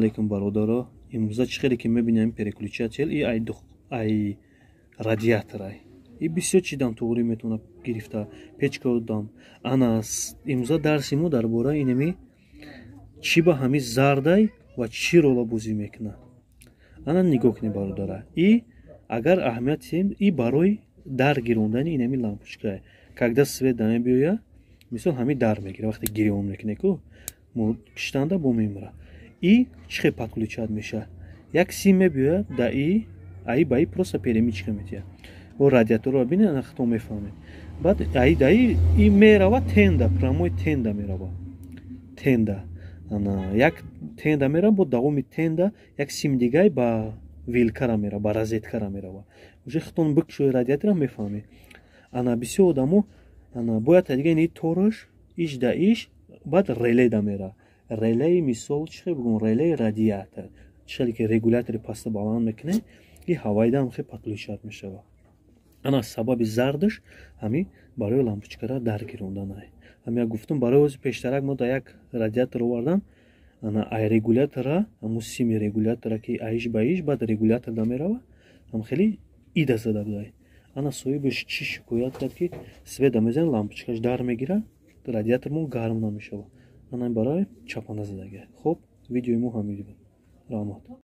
Алейкум, бародаро. Имрӯза чӣ хеле ки мебинем, переключатель и ай радиатор ай и бисёр чидам туғрӣ метавона гирифта, печка дам. Ана, имрӯза дарси мо дар бораи инеми чӣ ба ҳами зардай ва чӣ рола бозӣ мекунад. Ана, нигоҳ кунед, бародара. И агар аҳамият диҳем, и барои дар гирондани инами лампочка, когда свет да мебиёяд, мисол, ҳами дар мегира. Вақте гирён мекунед ку, киштанда бо мемира. И чӣ хел подключать мешавад? Як сим мебиёяд да и аи ба и, просто перемычка метиҳад. О, радиаторро бинед, ана, хато мефаҳмед. Баъд аи да и мерава тенда, прямой тенда мерава, тенда. Ана, як тенда мерава, бо давоми тенда як сим дигай ба вилкара мерава, ба розеткара мерава. Уже хитон бикшои радиатора, мефаҳмед. Ана, бисёр одамо, ана, бояд дига ини тораш иш да иш, баъд реле да мера. Релеи, мисол, чӣ хел бигӯм, релеи радиатор, чӣ хеле ки регулятори паста баланд мекунед, и ҳавайдаам хел подключать мешавад. Ана, сабаби зардаш ҳами барои лампочкара дар гиронданай. Ҳами як гуфтум, барои ози пештарак мо да як радиатор овардан. Ана, ай регулятора, ҳамун сими регулятора, ки аиш ба иш, баъд регулятор да мерава, ҳам хеле ида зада будай. Ана, соҳибаш чӣ шикоят кард, ки свет да мезанем, лампочкаш дар мегирад, радиатормон гарм намешавад. Ана, барои чапана задага. Хуб, видеои мо ҳамин буд. Раҳмат.